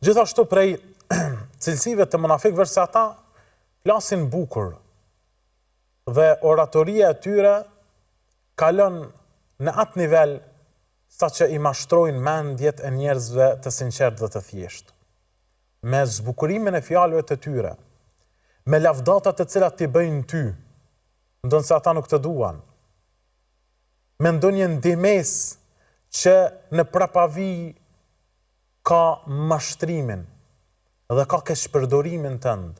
Gjithashtu prej cilësive të munafikëve është se ata flasin bukur dhe oratoria e tyre kalon në atë nivel saqë i mashtrojnë mendjet e njerëzve të sinqertë dhe të thjeshtë. Me zbukurimin e fjalëve të tyre, me lavdatat të cilat t'i bëjnë ty, ndonëse ata nuk të duan, me ndonjë ndihmesë që në prapavijë ka mashtrimin dhe ka keqpërdorimin tënd,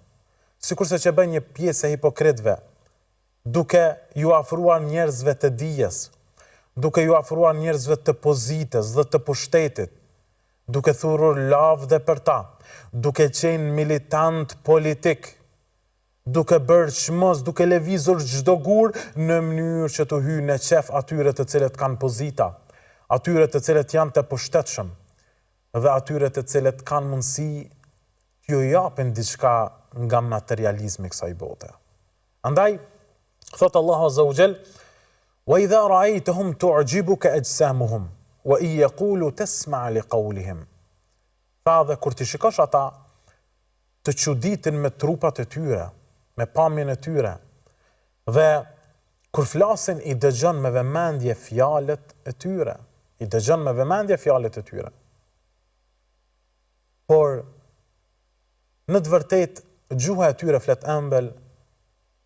sikurse që bëjnë një pjesë e hipokritëve, duke ju afruar njerëzve të dijes, duke ju afruar njerëzve të pozitës dhe të pushtetit, duke thurur lavde për ta, duke qenë militantë politikë, duke bërë çmos, duke lëvizur çdo gur në mënyrë që t'u hyjë në qejf atyre të cilët kanë pozita, atyre të cilët janë të pushtetshëm dhe atyre të cilët kanë mundësi t'ju japin diçka nga materializmi i kësaj bote. Andaj, thotë Allahu Azza wa Jall, "Wa idha ra'aytahum tu'jibuka ajsamuhum wa in yaqulu tasma' li qawlihim." Tha dhe kur t'i shikosh ata, të çuditin me trupat e tyre, me pamjen e tyre dhe kur flasin i dëgjon me vëmendje fjalët e tyre, i dëgjon me vëmendje fjalët e tyre. Por në të vërtetë gjuha e tyre flet ëmbël,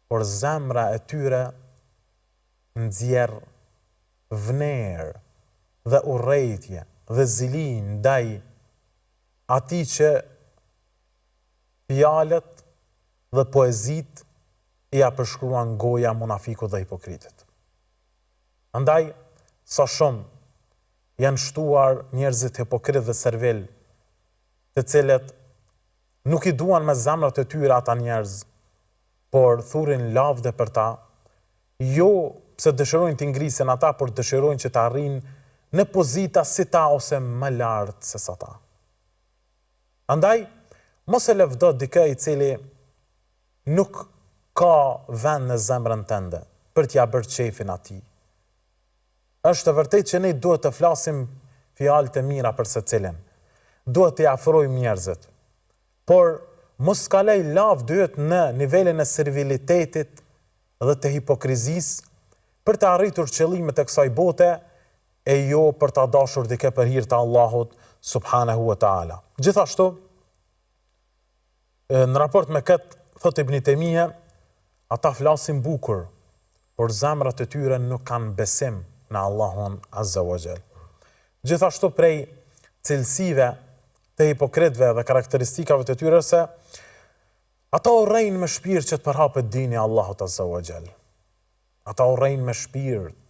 por zemra e tyre nxjerr vnerë dhe urrejtje dhe zili ndaj atij që fjalët dhe poezitë ia përshkruan goja munafikut dhe hipokritit. Andaj, sa shumë janë shtuar njerëzit hipokritë dhe servilë, të cilët nuk i duan me zemrat e tyre ata njerëz, por thurin lavde për ta, jo pse dëshirojnë t'i ngrisin ata, por dëshirojnë që të arrijnë në pozita si ta ose më lart se sa ta. Andaj, mos e lëvdo dikë i cili nuk ka vend në zemrën tënde për t'ia bërë qejfin atij. Është e vërtetë që ne duhet të flasim fjalë të mira për secilin. Duhet t'i afrojmë njerëzit. Por, mos kalojë lavdi yt në nivelin e servilitetit dhe të hipokrizisë për të arritur qëllimet e kësaj bote e jo për ta dashur dikë për hir të Allahut subhanehu ve teala. Gjithashtu, në raport me këtë, thotë Ibn Tejmije, ata flasin bukur, por zemrat e tyre nuk kanë besim në Allahun azza wa jall. Gjithashtu prej cilësive të hipokritëve dhe karakteristikave të tyre se Ata urrejnë me shpirt që të përhapet dini i Allahut azza wa jall. Ata urrejnë me shpirt.